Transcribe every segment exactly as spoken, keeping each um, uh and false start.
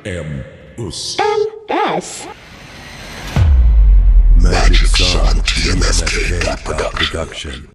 M S. M S. Magic Sound T M F K Production.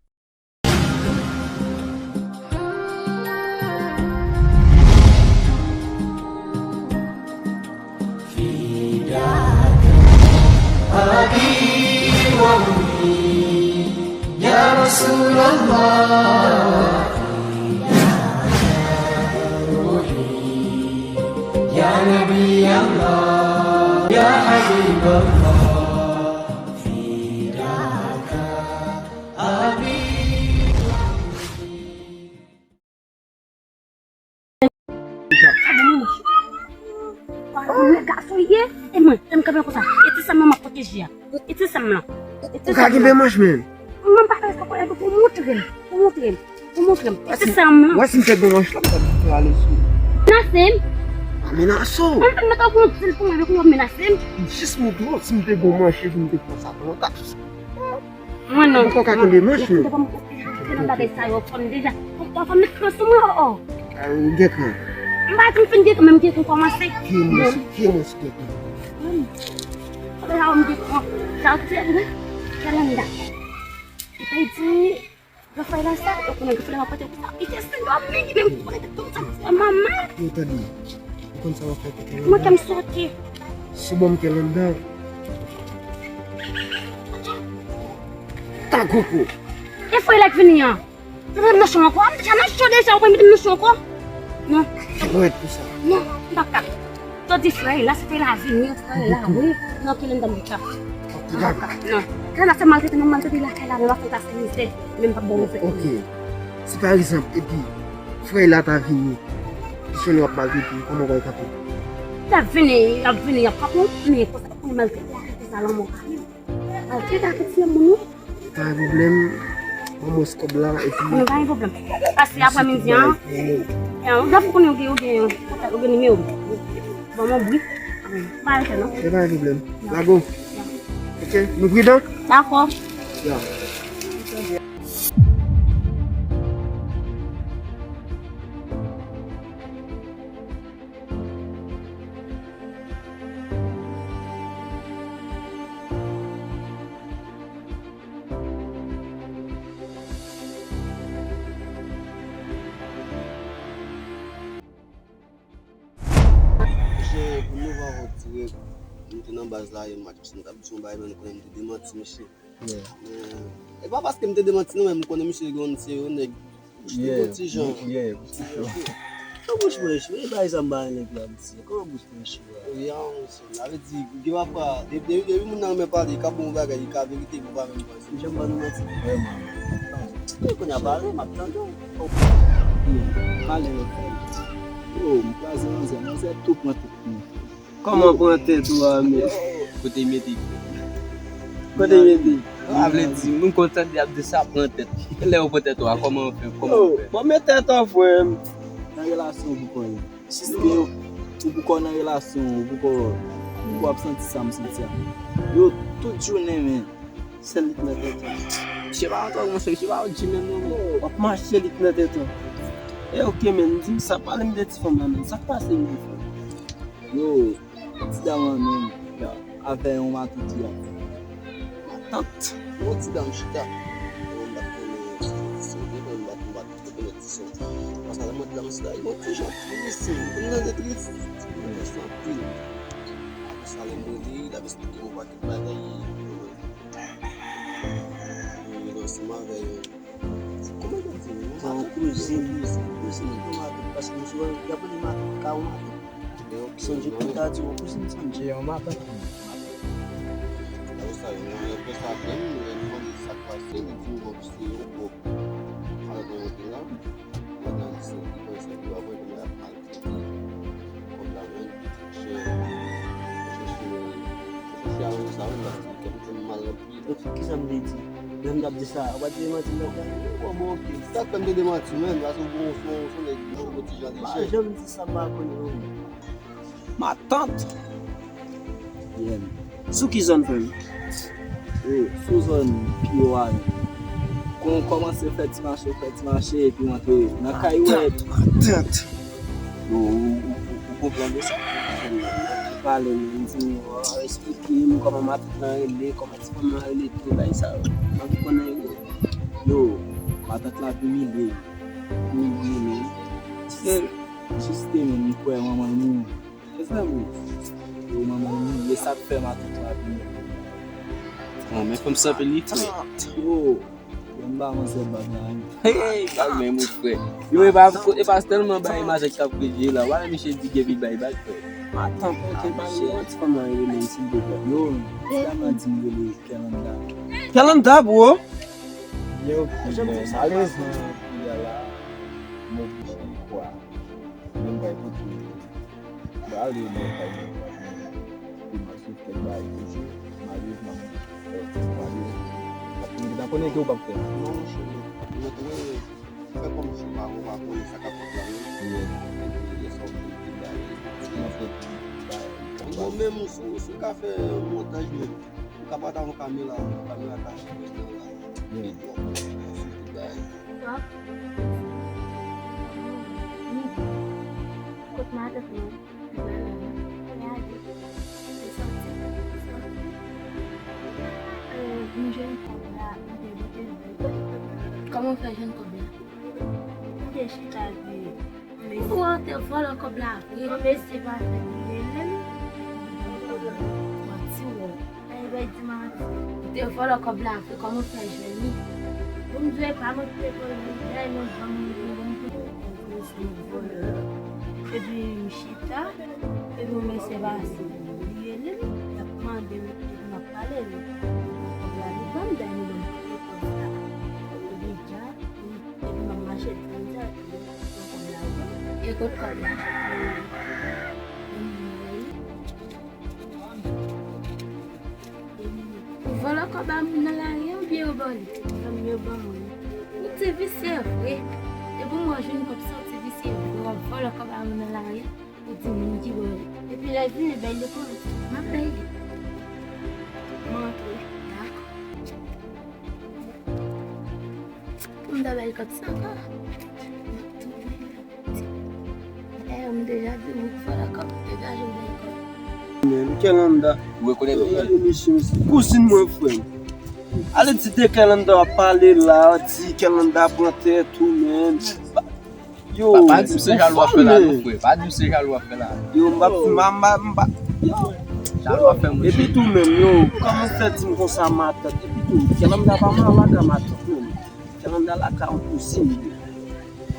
Sa bon, mwen. Mwen gason ye, e mwen, lè m kanpe konsa, e ti sè m nan m ap pwoteje a. E ti sè m nan. E ti sè m nan. Ou ka kenbe manch, men. Mwen pa fè sa pou, pou montre m, pou montre m, pou montre m. E ti sè m nan. Wè si m te gen manch la, m t ap di pou ale sou. Menase m. Pa menase w. Mwen fè m mete w pou yon dil pou mwen, epi w ap menase m. Jis montre w, si m te gen manch, epi m te pran sa pou lontan. Mwen non. Ou poko ka kenbe manch, non. Mwen pa m konprann bagay sa yo, fò m deja. Fò m met pran sou mwen, oh, oh. Ah, ou gen kran. M pa di m fin gen kran, men m gen kran kòmanse. Ki mwen, ki mwen si gen kran? Sa m gen kran. Sa ou te di, Kalanda. Li te di, Granfrè la sa, ou konnen granfrè la pote pou sa. Li te sen yo ap vini, men ou konnen tout sa, se manman. Yo, tande. Ou konn sa w ap fè pou Kalanda? Mwen ke m soti. Sou bon m te anndan. Ta gwo kou. E frè la k vini an. Ou te nan cho ankò? M deja nan cho deja, ou pral mete m nan cho ankò? Non. Fè mwen pou sa. Non, m p ap ka. Tande frè la, se frè la vini, frè la, wi. Non, ki lè m dam di sa. Ok, dakò. Non. Kè la se maltrete, non, maltrete lakay la, men w ap fè pase mizè, men m p ap ba w mizè. Ok. Si pa egzanp, epi frè la ta vini, ki sou nou ap maltrete, kòman w pral kanpe? Y ap vini, y ap vini, y ap frape w, men konsa, pou maltrete lakay sa, lanmò pa menm. Maltrete ak ti moun, wi. Pa gen pwoblèm. Ban mwen kòb la, epi. Non, pa gen pwoblèm. Pase aprè midi an. Ou dwe konnen ou gen, ou gen, ou gen nimewo m. Ban mwen bri. Pa rete non. E pa gen pwoblèm. Lago. Ok, nou pridan? Dakò. Ya. Misye, pou nou va wè dirèk, nou te nan baz la, e m t ap di yon bagay, men nou konnen m te demanti misye. Yeah. Men, e pa paske m te demanti non, men m konnen misye gen yon, se yon nèg bouch li bon ti jan. Yeah, bouch li cho. Kòman bouch mwen cho? E bagay sa m pa renmen nèg la, mesye. Kòman bouch mwen cho a? Wi, a, mesye. Sa vle di, gen pafwa, de-, de-, depi moun nan renmen pale, li ka ba w yon bagay, li ka verite, li pa menm panse. M janm ba nou manti. Vrèman. E kounye a pale, m ap tande w. Pale, non. Yo, m kraze manzè, manzè tou pran tèt mwen. Kòman pran tèt ou a, men? Kote mete? Kote mete? A vle di, moun konn tande ap di sa pran tèt. Lè yo pran tèt ou a, kòman w fè? Kòman w fè? Bon, men tèt an, frè m. Nan relasyon ou poko ye. Jis ke ou poko nan relasyon, ou poko, ou poko ap santi sa m santi a. Yo, tout jounen, men. Sèl li k nan tèt ou. Misye pa antre, monchè, misye pa O G menm non, men. W ap mache li k nan tèt ou. E ok, men, di m sa, pale m de ti fanm la, men. Sa k pase, men, frè? Yo, ti dam lan, men, avè yon matant li a. Matant? Yon ti dam chita. Yo, m pa t konnen si se vre, men m pa t, m pa t rekonèt ti sè. Paske lè m wè ti dam chita, yon ti jan tris, m nan de tris, m tris anpil. Apre sa, lè m rele, l ap esplike m yon pakèt bagay. Li ansanm avè yon, kòman yo di, yon matant, kouzin. Kouzin, yon matant, paske misye, y ap rele matant, ka yon matant. Sonje pou ta di yon kouzin, sonje yon matant. Apre sa, yon, apre sa, apre, lè m mande sa k pase, li di m, bon, se yon kòb. Alò, mwen te la, mwen nan lise, li pran sa, li pa pran, mwen ap mal. Kòb la menm, chè, chèche, chèche a menm sa menm la, kè m fè m mal anpil. Donk, kisa m te di? Lè m t ap di sa, ou pa t vle manti m nan kay? Bon, bon, ok. Sa k fè m te demanti w menm, paske w gon, w son, w son nèg ki cho, ti jan lejè. M pa janm di sa, m pa konn non. Matant! Yeah. Sou ki zòn, frè m? Yo, sou zòn Piwo a. Kon w kòmanse fè ti mache, fè ti mache, epi w antre nan kay ou. Matant, matant. Yo, ou, ou, ou, ou konprann de sa? Pale, men, di m, esplike m kòman matant lan rele, kòman ti fanm lan rele, tout bagay sa yo. M anvi konnen yo. Yo, matant la ap imilye m. Imilye m. Se jis te menm, m kwè manman l mouri. Mezanmi, yo, manman l mouri, e sa k fè matant la ap imilye m. Bon, men fanm sa peli, frè. Yo, Yo, m pa panse bag la, wi. Hey, bag menm, wi, frè. Yo, e pa, e pa tèlman bay imaj k ap kreye la. Wala, misye di gen pi bay bag, frè. Atann, ok, ba m yon ti kòman rele menm, silvouplè. Yo, sa m a di m rele Kèlanda. Kèlanda, bro! Yo, malerezman, kounye a la, m oblije kwa. Menm bay kote. Ba ale nan kay mwen, mwen, mwen, mwen swiv kèk bagay, mesye, malerezman, mwen, mwen, mwen, mwen, mwen konnen ke w p ap fè. Non, monchè, mwen, mwen, fè kòmsi w pa, w pa konnen sa k ap fèt la, non. Epi, lè sa w fin di bagay, mwen fè bagay. Bon, menm si w, si w ka fè montaj, menm, ou ka pata yon kamera, yon kamera ka fè nan la. Epi, w ap fè tout bagay. Kot matant mwen? Li pa la non. Gade. Li soti. Li soti. Euh, m jwenn kòb la, m te vote l. Kòman w fè jwenn kòb la? M te chita di, mesye. Ou te vòlò kòb la vre? Yon mesye pase li rele m. Manti w. Ay, bay di manti. Ou te vòlò kòb la vre, kòman w fè jwenn li? Pou m di w, e pa mwen ki te vòlò l, dayè yon granmoun vin ban m kout pwen pou l se yon vòlò. Epi m chita, epi yon mesye pase. Li rele m, l ap mande m, epi m ap pale l. Kòb la li ban m, dayè li ban m kout pwen sa. Epi dja, epi m ap mache di m dja, epi kòb la vre. E kot kòb la? Ou vòlò kòb a moun nan lari a oubyen yo ba w li? Zanmi yo ban mwen. Ou ti visye vre. Depi w wè w jwenn kòb sa, ou ti visye vre. W ap vòlò kòb a moun nan lari a, ou di moun ki ba w li. Epi lè l vini, bay li pou mwen. M ap bay li. M antre. Dakò. Pou m ta bay kòb sa ankò. M ap tounen. Dayè, m deja di w, fò lakòb, degaje w bay kòb. Men, Kèlanda. Ou rekonèt li? Gade mesye, mesye. Kouzin mwen, frè m. Ale di de Kèlanda w ap pale la, di Kèlanda pran tèt ou, men. Yo, pa, pa di m se jalou w ap fè la, non, frè. Pa di m se jalou w ap fè la. Yo, m pa, m pa, m pa, m pa, yo. Jalou w ap fè mwen. Epi tou menm, yo, kòman w fè di m konsa, matant? Epi tou, Kèlanda pa malad a matant, non. Kèlanda lakay yon kouzin li.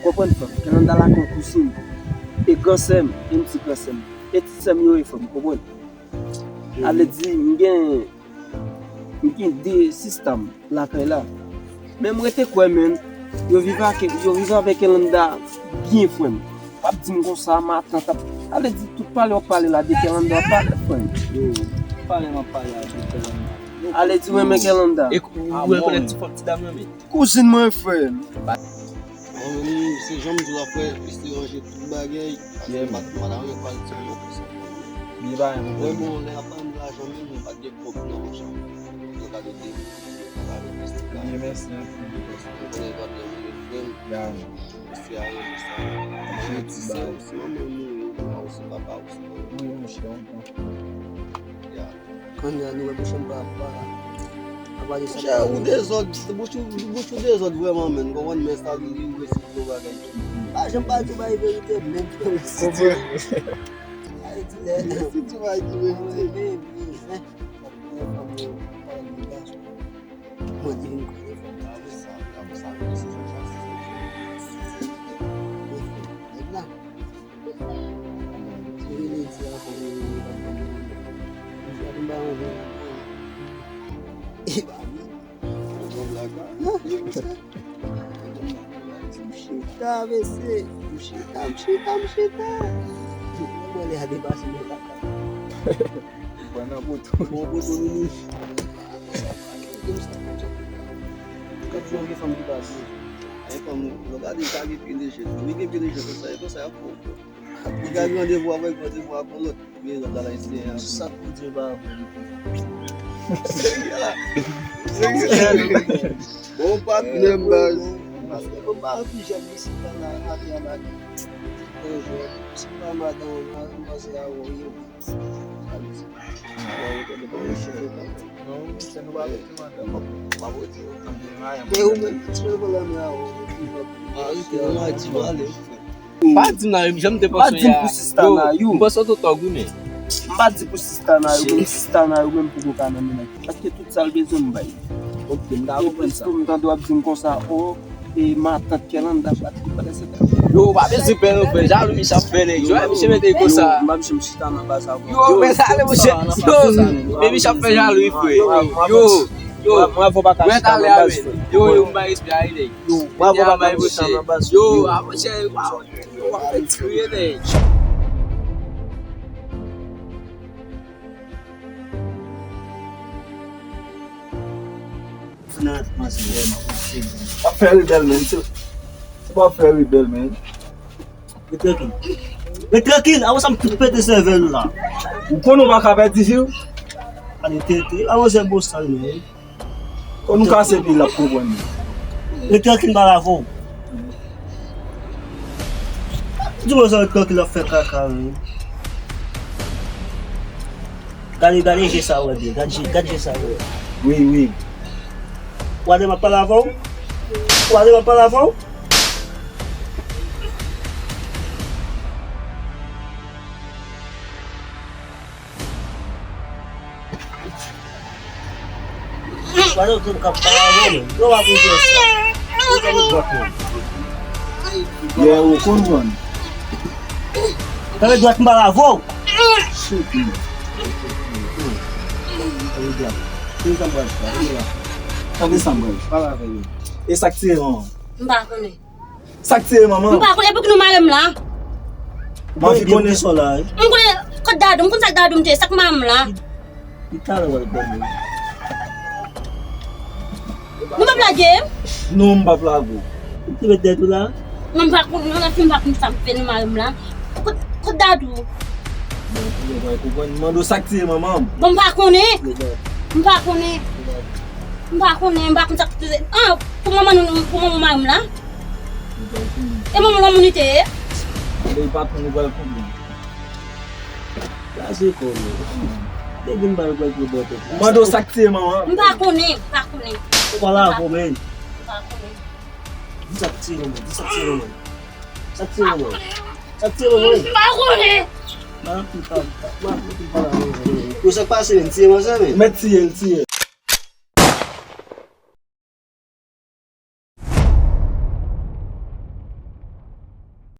Konprann, frè m? Kèlanda lakay yon kouzin li. E gran sè m, e m di gran sè m. E ti sè m yo ye, frè m, konprann? Ale di, m gen, m gen de sista m lakay la. Men m rete kwè, men, yo viv ak, yo viv avèk Kèlanda byen, frè m. W ap di m konsa, matant ap, ale di tout pale w ap pale la de Kèlanda w ap pale, frè m. Yo, pale m ap pale la de Kèlanda. Ale di w renmen Kèlanda. E ou rekonèt ti fòm ti dam nan, men. Kouzin mwen, frè m. Mwen menm, se jan m di w la, frè, estranje tout bagay. Paske m pa t, m pa t anyen pral di yon konsa. Li pa yon pwoblèm. Mwen bon, lè y ap ban m lajan menm, mwen pa t gen kòb nan poch la. Yo ka de de mil, yo ka de de mil. Byen, mèsi anpil. Mwen konnen l pa t nan mil, frè m. Ya. Mesye a, mesye a. Mwen ti sè osi, manman m mouri, ou pa osi, papa osi. Wi, monchè, on pran. Ya. Kounye a nou wè bouch an pa, pa, pa pale sa. Monchè, ou dezòd, bouch ou, bouch ou dezòd vrèman, menn. Konprann, men sa li, li resi di yon bagay ki pa janm pa di yon bagay verite, menn. Konprann. Ay, di lè. Resi di yon bagay ki verite. Mwen di vin konnen fò m pa wè sa, m pa wè sa, men se sa, sa, se sa. Nèg la. Se rele di a pou li pa ban mwen. Mwen fè m ba yon ven. E ba li. Bon blag la. M chita, mesye. M chita, m chita, m chita. Mwen lè a depase mwen kaka. Pran nan poto. Bon poto, mini. Kòm si yon vye fanm ki pa vle. Ay, fanm, lè w gade sa gen pye leje. Fanm gen pye leje konsa, e konsa y ap fè w. Ou gade randevou avèk randevou ak yon lòt. Men lòt la, la, ayisyen an. Sa k pou di pa vle. Serye la. Serye la. Bon patnè m baz. Paske bon pa anpil jèn isit la, la, atè anba. Yon jèn. Si m pa madanm ou, m pa, m panse a ou, yo. E ou menm ki ti pwoblèm la, ou. Pa di m nan, yo, janm te panse a. Yo, m panse w te tòg wi, men. M pa di pou sista nan yo, menm sista nan yo, menm poko ka nan menaj. Paske tout sa l bezwen, m bay. Ok, m ta konprann sa. M tande w ap di m konsa, o, e matant Kèlanda, patri, patri, et cetera. Yo, pa bezwen pè non, frè. Jalou misye ap fè nèg. Yo, misye mete konsa. Yo, m pa bezwen chita nan baz avè w. Yo, men sa ale, monchè. Yo, men misye ap fè jalou, wi, frè. Yo, yo, mwen avè w pa ka chita nan baz, frè. Yo, yo, m bay respè a, wi, nèg. Yo, mwen avè w pa ka chita nan baz, frè. Yo, a, monchè, w ap fè ti kriye, nèg. W ap fè rebèl, men. Se, se pa w ap fè rebèl, men. Ret trankil. Ret trankil. Avan sa m tout pete sèvèl ou la. Ou konnen w pa ka pèdi vi w. Ale tete. Avan se bosal, men. Kon nou kase pi l ap konprann. Ret trankil, m pale avè w. Di mwen sa, ret trankil ap fè kaka, wi. Gade, gade je sa wè byen, gade je, gade je sa wè. Wi, wi. Wade m ap pale avè w? Wade m ap pale avè w? Wale w te m k ap pale avè w menm. Lè w ap rive sa. Ou tande dwat menm. Lè ou konprann. Tande dwat m pale avè w. Choupi. Tande dwat. Tande sa m pral fè. Tande sa m pral fè. Pale avè yo. E sa k tire manman? M pa konnen. Sa k tire manman? M pa konnen pou ki nou mare m la. M anvi konnen sa w la, wi. M konnen kot Dadou, m konn sa k Dadou m te, sa k mare m la. Li talè w al konnen. Nou p ap lage m? Non, m p ap lage w. Ou te met dèyè tou la? Non, m pa konnen, non, fi m pa konn sa m fè nou mare m la. Kot, kot Dadou? Bon, ou pa konprann. M mande w sa k tire manman m. Bon, m pa konnen. M pa konnen. M pa konnen, m pa konn sa k tire. Ah, pou manman nou, pou manman mari m la? E manman lòm ou li te ye? Lè patwon nou pral konprann. Kraze kò w. Depi m pral pral pou bò tèt la. Mande w sa k tiye manman. M pa konnen, m pa konnen. Ou pa la avè w menm. M pa konnen. Di sa k tiye manman, di sa k tiye manman. Sa k tiye manman. Sa k tiye manman. M pa konnen. Yo, sa k pase menm? Tiye manzè menm. Mèt tiye l, tiye l.